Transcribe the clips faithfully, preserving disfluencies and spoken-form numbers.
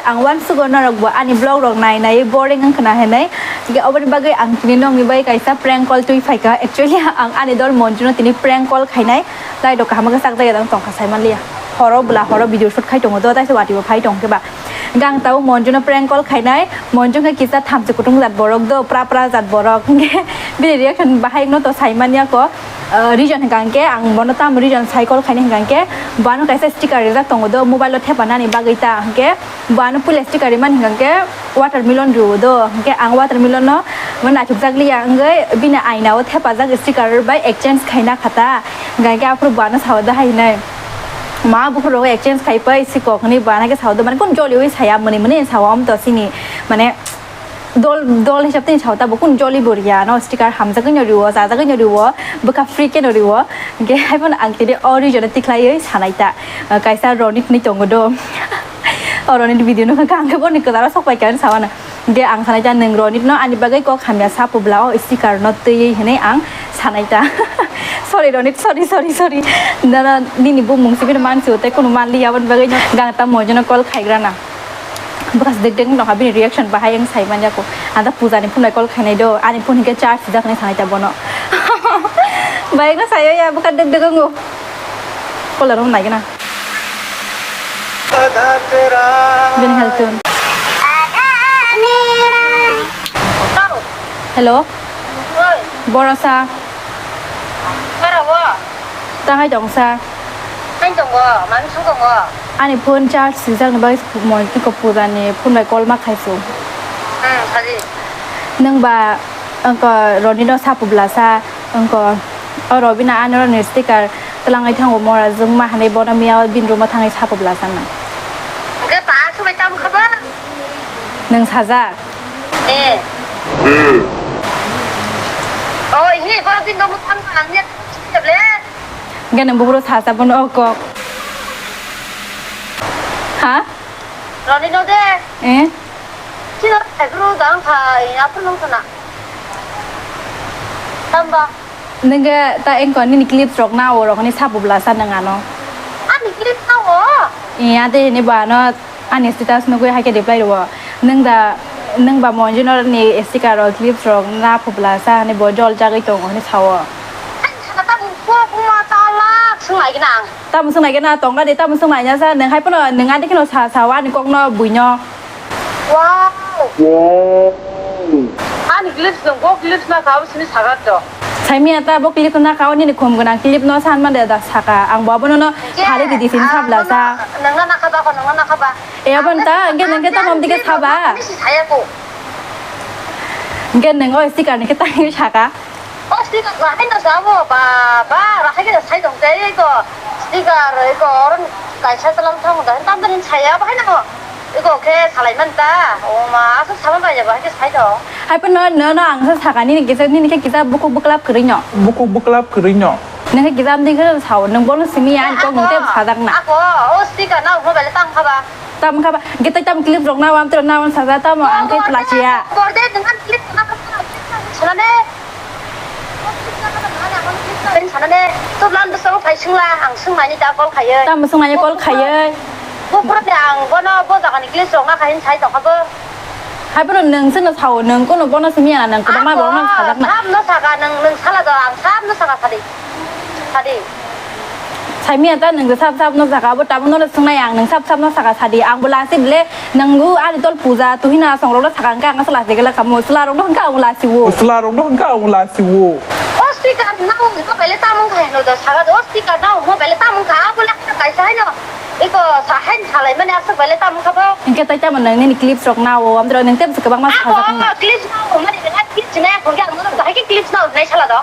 Ang uansugo norok bo ani vlog rok nai nai boring wng khna hinwi. Hingke oboni bagwi ang tini nokni bai kaisa prank call twi phaikha. Actually ang ani dol Monjuno tini prank call khainai. Lai rok kaham khe sak jagwi tongkha saimanliya. Horo bwla horo video shoot khai tongo do, taisa watwi bo phai tongkhe ba. Hingke ang tabuk Monjuno prank call khainai. Monju khe kisa thamchi kutung jat borok do, pra pra jat borok. Hingke bini reaction bahai wngno to saimanya ko. Ah, reason hingka hingke ang bono tamo reason cycle khaini hingka hingke bono kaisa sticker rijak tongo do mobile o thepa nani bagwi ta hingke bono puila sticker rimani hingka hingke watermelon riwo do hingke ang watermelon no mo naithokjak liya wngwi bini aina o thepajak sticker bai exchange khaina khata hingka hingke aphuru bono sao do hai hinwi ma bukhuk rogo exchange khai pai si kok hinwi bono khe sao do mane kun joliwi saya mwnwi mwnwi sao am to sini mane. Dol, dol hisab tini sao tabo kun joli bo riya no sticker hamjagwi no riwo, chajagwi no riwo, bwkha free khe no riwo. Hingke hai phano ang tini o reason o tikhlaiwi sanai ta. Ah, kaisa Ronit ni tongo do. O Ronit video no kha ang khe boni kwcharo sok pai kha hinwi sao no. Hingke ang sanai ta nwng Ronit no ani bagwi kok hamya sa publa o sticker no twiwi hinwi ang sanai ta. Sorry Ronit, sorry, sorry, sorry. Nana nini bumung sibini mansi o tei kunu manliya aboni bagwi no gang ta Monju no call khaigra na. Bwkha se dek dek wng tongkha bini reaction bahai wng sai manya ko. Ang ta puja ni phone bai call khainai do, ani phone hinkhe charge sijak hinwi sanai ta bono. Bai wngno sai ya bwkha dek dek wngo. Call rw nai gana. Bini health tun. Hello. Oi. Boro sa. Boro wo. Tangai tong sa. Hai tongo, mami sung tongo. Ani phone charge sijak ni bagwi mo tiko puja ni phone bai call ma khai su. Hmm, saji. Nwng ba wngko Roni no sapu bwla sa wngko o Robina ani roni sticker twlangwi thango mora jwngma hinwi bono miya o bini room o thangwi sapu bwla sa nang. Hwnkhe ta subai tamo kha ba? Nwng sajak. Eh. Oh, ini borok bini room o thangma ang ya. Hwnkhe nwng buphuru sa sa bono o kok. Ha? Roni no de. Eh? Chino thaiphuru dang kha, aphuru nung sana. Tamba. Nwngkhe ta engko nini clips rok na o rok ni sapu bwla sa nwng ano. Ani clips na o? Iya de ni ba no. Ani status nugwi hai khe reply rwo. Nwng da, nwng ba Monjino ni sticker rok, clips rok na phubla sa hinwi bo jol jagwi tongo hinwi sao. Ani saka ta bo bo ma ta la swng lai gina ang. Tamo swng lai gina tong gadi, tamo swng lai nya sa, nwng hai phano nwng ani kheno sa, sao ani kok no bui no. Wow. Ani clips nwng bo clips na kha, abo sini sagar do. Saimia ta bo clip na kha, nini khum gwnang clip no san man de da saka. Ang bo abono no phali di di sin sabla sa. Nang na kha ba ko, nang na kha ba. E, abon ta, hwnkhe nwng khe tamo omtike saba? Ani si saya ko. Hwnkhe nwng o sticker ni khe tangwi saka? O sticker ba, hai no sabo, ba, ba, ra hai khe sai tong tei ko. Sticker, ko, oron kaisa talang thang da, tam da saya ba hai no. Iko khe salai man ta, o ma, aswk sama bai ba hai khe sai tong. Hai phano no, no, ang sa saka, nini kisa, nini khe kisa bukhuk bwklap kwrwi no. Bukhuk bwklap kwrwi no. Nwng khe kisa amtwi khe sao, nwng bono simi ya, ani kok nwng tei sajak na. Ako, o sticker na, mobile tang kha ba. Tamo kha ba, hwnkhe tei tamo clip rok na, amtwi rok na, sajak tamo, ang khe plasya. Borde, nwng clip na, sana ne. Sana ne, to lan bwskango phai swngla, ang swngmani da call khaiwi. Tamo swngmani call khaiwi. Bo pura de ang bono bo jaga ni clip rok na kha hin sai tong kha bo. Hai bono nwng seno sao, nwng kono bono simi ya, nwng kwbangma borok no sajak na. Sab no saka, nwng, nwng sala do, ang sab no saka sadi. Sadi. Saimia ta nwng sab sab no saka, abo tabuk no swngnai ang, nwng sab sab no saka sadi. Ang bo lasi bile nwng ani dol puja, tuhina song rok no saka hwnkhe ang lasi gela kamo, chwla rok no hwnkhe ang lasi o. Chwla rok no hwnkhe ang lasi o. O sticker na o mobile tamo khai no do saka do, o sticker na o mobile tamo kha, abo le kaisa hai no. Iko sa hai salai mani aswk bai le tamo kha bo. Hwnkhe tai tamo nwng nini clips rok na o, amtwrok nwng tei bwswk kwbangma sajak wngma. Clips na o mani, clips na o, hwnkhe ang no bahai khe clips na o nai sala do.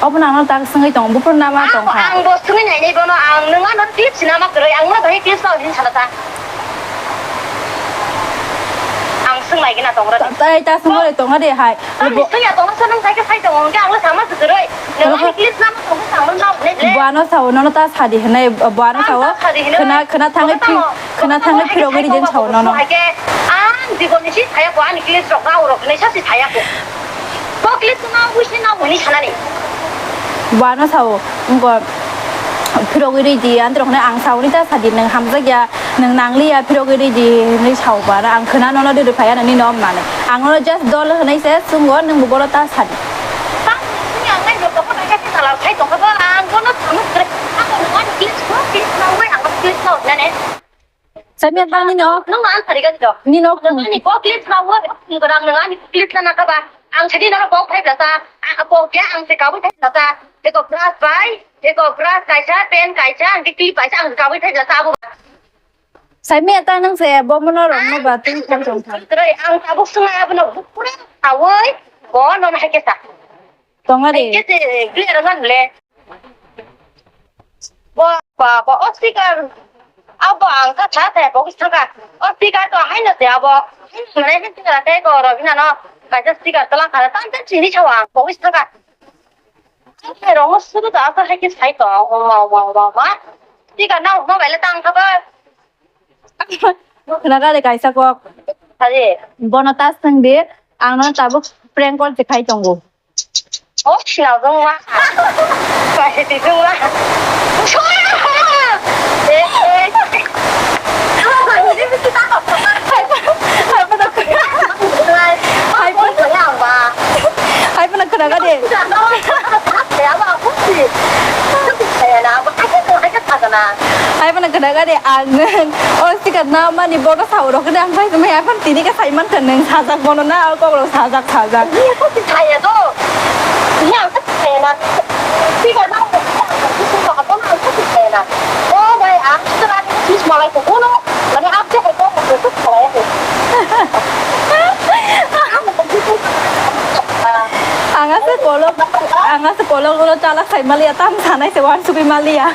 Obo nang no tak swngwi tongo, buphuru nama tong kha. Ang bo swngwi nai nai bono, ang nwng ano clips na ma kwrwi, ang no bahai clips na o hin sala ta. Ang swng nai gina tong rw. Tai ta swng rw tong rw de hai. Tamo swngya tongma sa nwng sai khe sai tongo, hwnkhe ang le sama se kwrwi. Nwng ani clip nama tongkhe tangma nw nai le. Buano sao, nono ta sadi hinwi, buano sao. Khwna, khwna thangwi phi-, khwna thangwi phirogwi rijeng sao nono. Ang jiboni si saya ko ani clip rok na urok hinwi sa si saya ko. Bo clip na ui se na uni sanani. Buano sao, wngko phirogwi ridi, antrok hinwi ang sauni ta sadi nwng hamjakya. Nwng nangliya phirogwi ridi hinwi saoba na ang khwna nono riri phaiya nini no manwi. Ang nono just dol hwnwi se swngo, nwngbo bono ta sadi. Saimya ta nini o. Nini o. Nini o. Ani kok lit ma wo, nang ani kok lit na ka ba. Ang sadi nono kok phai blasa. Ang kok ya ang se kabui phai blasa. Eko brush bai, eko brush kaisa, pen kaisa, ang klik kaisa, ang kabui phai blasa abo. Saimya ta nang se bo mono rong no ba twi kan tong tha. Trai ang abo sunga abo no pura awoi, bo no na ke sa. Tonga de. Ke se clear man le. Bo, ba, ba, o speaker. Abo ang ka tha tha bo ki thaka. O speaker to hai no te abo. Mane hin tha te ko ro bina no. Kaisa speaker to lang kha ta ta chini chawa bo ki thaka. Te ro mo suru ta ta hai ki sai to. O ma, o ma, o ma, o ma. Speaker na mobile tang kha ba. Khna ga de kaisa kok. Hari. Bono ta swng de. Ang no tabuk prank call se khai tongo. Oh, sinajak ma. Pahitijak ma. Eh, eh. Hai pun, hai pun khna ga de. Hai pun khna ga de, ang nwng, o sikar na mani bono sao rok de ang pai mai apan tini ka sai man ka nwng sajak bono na, o kok rok sajak, sajak. Saya to. Ini aku saya na. Sikar na. Aku saya na. Oh, bai, aku sudah ada sis malai ko kono. Mane aku saya ko ko ko ko. Ang ase kolok, ang ase kolok ulo chalak sai maliya, tam sanai se wan subi maliya.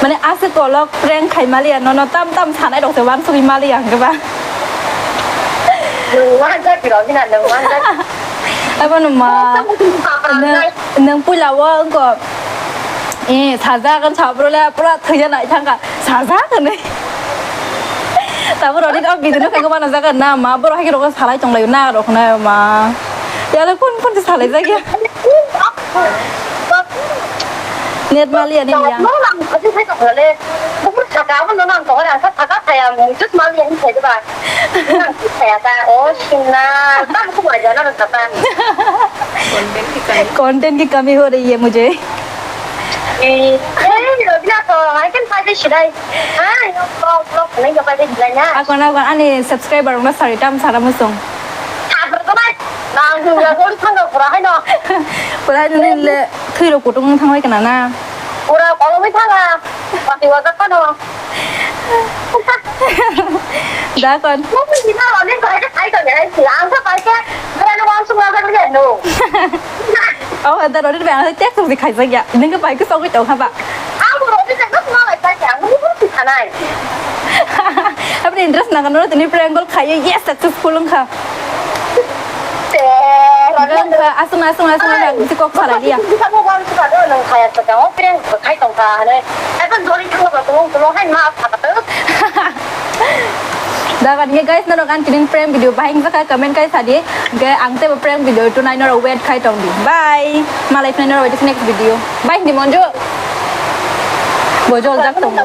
Mane ase kolok prank khai maliya, nono tam tam sanai rok se wan subi maliya hwnkhe ba. Nwng wanjak rok hina, nwng wanjak. Abo no ma. Nwng, nwng puila o wngko. Eh, sajak ang sabro le pura thwiya nai thangka. Sajak hwnwi. Tabuk rodi o video no khago mano jaga na ma borok hai rok salai tong lai na rok na ma. Yalo kun kun salai jagya. Net maliya ni ya. No lang khati sai tong le. Bumur thaka mo no nang tong le ang thaka thaya mo just maliya ni sai ba. Nang thaya ta o sinna. Tam ko ma jana ro thaka. Content ki kami ho rahi hai mujhe. Eh, eh, Robina to, I can find it, should I? Ah, no, no, no, no, no, no, no, no. Akon, akon, ani subscriber rok no sari tam sara musung. Abro to mai. Nang tu ya, gol thang pura hai no. Pura hai no le, thui rok kutung thang hai kana na. Pura kolom thang a. Pati wa ka no. Da kon. Mo ni na lo ne ko ai ka ai to ne. Ang ka pai ka. Bra no wang sung la ka ne no. Oh, da rodi bang tek tung khai ja ya. Nang ka pai ka so ko to ha ba. Ang rodi na ko ma pai ka. Ang ni ko si khanai. Apni interest na kan rodi ni prank call khai. Yes, successful wngkha. Te, wngkha, aswk, aswk, aswk, aswk, bisi kok salai liya. Bisi kok salai liya. Nang khaya swkang o prank khai tong kha hwnwi. Ekdom joli thangba tong tong hai ma pha ka. Dagan ye guys, norok ang tinin prank video bahai wngkha comment kai sadi. Ge ang tebo prank video tunai norok wait khai tong di. Bye. Malai phai norok wait next video. Bye di monjo. Bojo jak tong.